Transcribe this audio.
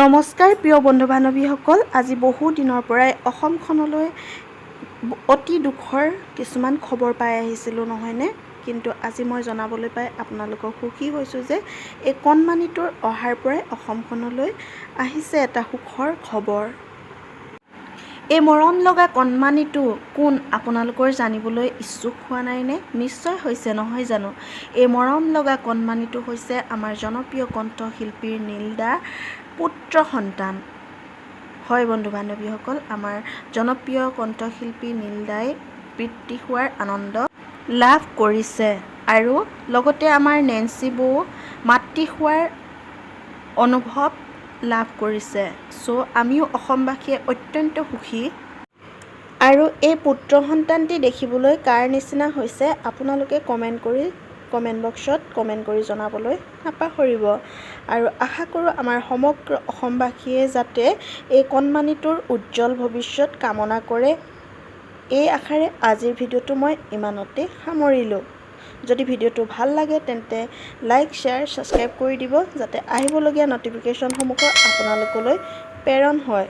নমস্কাৰ প্ৰিয় বন্ধু বান্ধৱীসকল, আজি বহু দিনৰ পৰাই অসমখনলৈ অতি দুখৰ কিছুমান খবৰ পাই আহিছিলোঁ, নহয়নে? কিন্তু আজি মই জনাবলৈ পাই আপোনালোকক সুখী হৈছোঁ যে এই কণমানিটোৰ অহাৰ পৰাই অসমখনলৈ আহিছে এটা সুখৰ খবৰ। এই মৰম লগা কণমানিটো কোন, আপোনালোকৰ জানিবলৈ ইচ্ছুক হোৱা নাইনে? নিশ্চয় হৈছে, নহয় জানো? এই মৰম লগা কণমানিটো হৈছে আমাৰ জনপ্ৰিয় কণ্ঠশিল্পীৰ নীলদা পুত্ৰ সন্তান। হয় বন্ধু বান্ধৱীসকল, আমাৰ জনপ্ৰিয় কণ্ঠশিল্পী নীলদাই পিতৃ হোৱাৰ আনন্দ লাভ কৰিছে আৰু লগতে আমাৰ নেন্সি বৌ মাতৃ হোৱাৰ অনুভৱ লাভ কৰিছে। চ' আমিও অসমবাসীয়ে অত্যন্ত সুখী। আৰু এই পুত্ৰ সন্তানটি দেখিবলৈ কাৰ নিচিনা হৈছে, আপোনালোকে কমেণ্ট বক্সত কমেণ্ট কৰি জনাবলৈ নাপাহৰিব। আৰু আশা কৰোঁ আমাৰ সমগ্ৰ অসমবাসীয়ে যাতে এই কণমানিটোৰ উজ্জ্বল ভৱিষ্যত কামনা কৰে। এই আশাৰে আজিৰ ভিডিঅ'টো মই ইমানতে সামৰিলোঁ। যদি ভিডিঅ'টো ভাল লাগে, তেন্তে লাইক, শ্বেয়াৰ, ছাবস্ক্ৰাইব কৰি দিব, যাতে আহিবলগীয়া ন'টিফিকেশ্যনসমূহো আপোনালোকলৈ প্ৰেৰণ হয়।